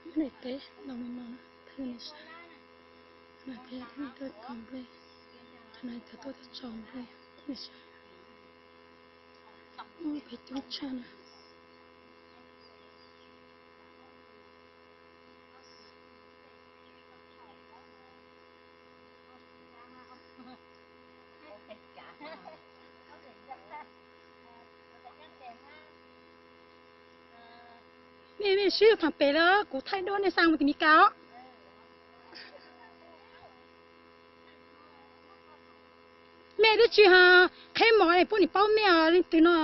Lub niag teb los li no na, thwj nej saib. Lub niag teb tuaj tso nplej, cov no cov tuaj tso nplej, thwj nej saib. Ub, peb coob tshaj na. Nej, nej swb thaum pem lawm, kuv thaij duab nej xa mus tim Meskas os. Mej twb tsis ho qheb mov ne, puab nim paub mej os, leej twg no.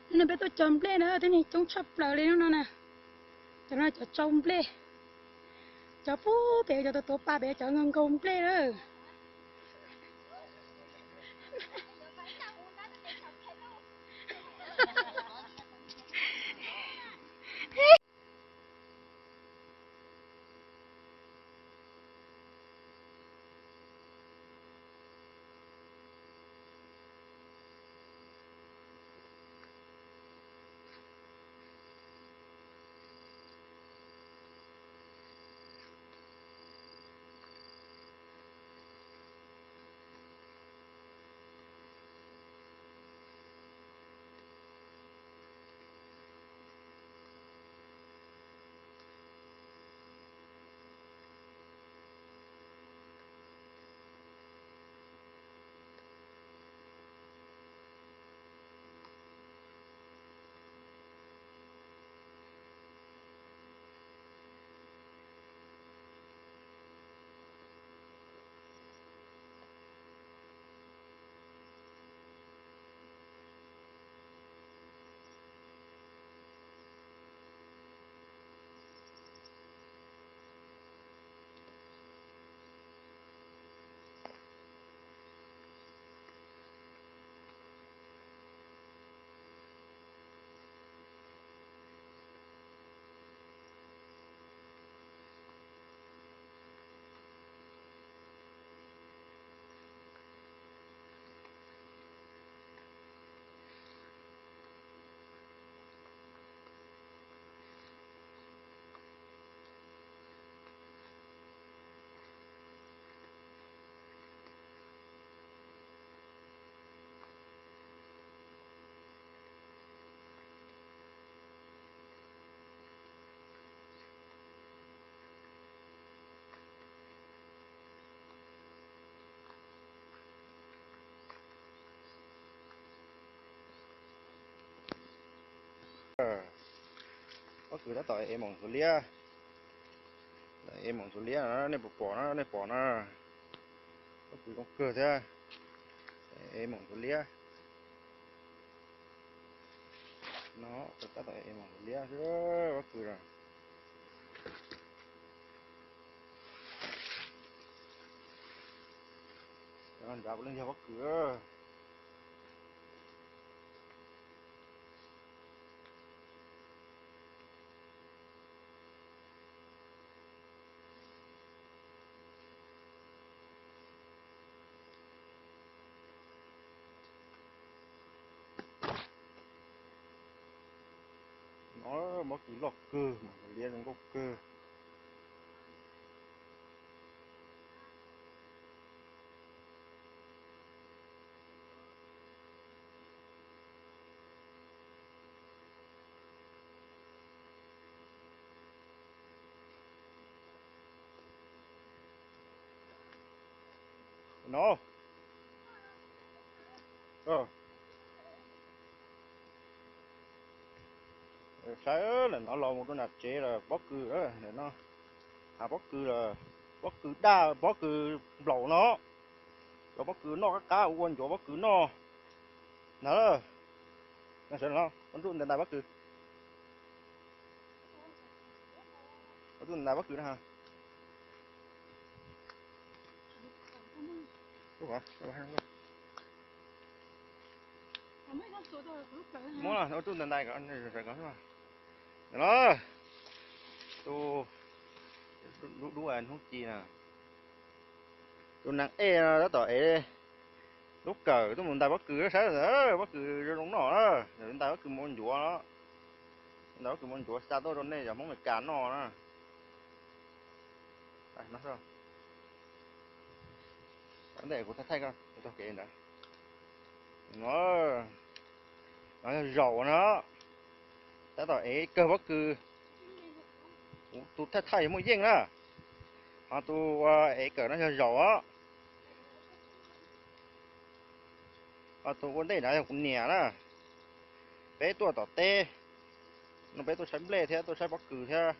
Hnub no peb tuaj cov nplej na, twb coob tshaj plaws li hnub no na. Cov no cov tsau nplej, cov pub pem cov tuav tuav pas pem cov nkaug nkaug nplej na. Pob kws tab tom ev moom ntxuav liab, ev moom ntxuav liab no nej puas pom na, nej pom na. Pob kws zoo kawg thiab, ev moom ntxuav liab no, tab tom ev moom ntxuav liab, pob kws no. Nrad puav leej yog pob kws. No pob kws loj kawg, moom ntxuav liab zoo nkauj kawg. No, saib, ntawm no los mus rau nram tsev lawm pob kws, ntawm no, ha, pob kws, pob kws daj, pob kws nplaum no. Cov pob kws noj qab qab, ua ncuav pob kws noj na. Ua ntuj ntais ntais pob kws, ua ntuj ntais pob kws na. Muab ua ntuj ntais ntais ko, ko xwb. Los, tus dub dub hnub ci na, tus neeg ej no tab tom ev lub kawm tuaj mus ntais pob kws saib, pob kws zoo zoo noj na, ntais pob kws mus ncuav, ntais pob kws mus ncuav xa tuaj rau nej cov Hmoob Amelikas noj na. Ntej kuv thaij thaij koj tau kev ntawd. No, no yog zaum no, tab tom ev kawg pob kws. Kuv tus thaij thaij yog muaj yeej na, ho tus ev kawm no yog zaum os. Ho tus ua ntej nrad yog kuv niam na. Peb tuaj tom teb no, peb tuaj saib nplej thiab tuaj saib pob kws thiab.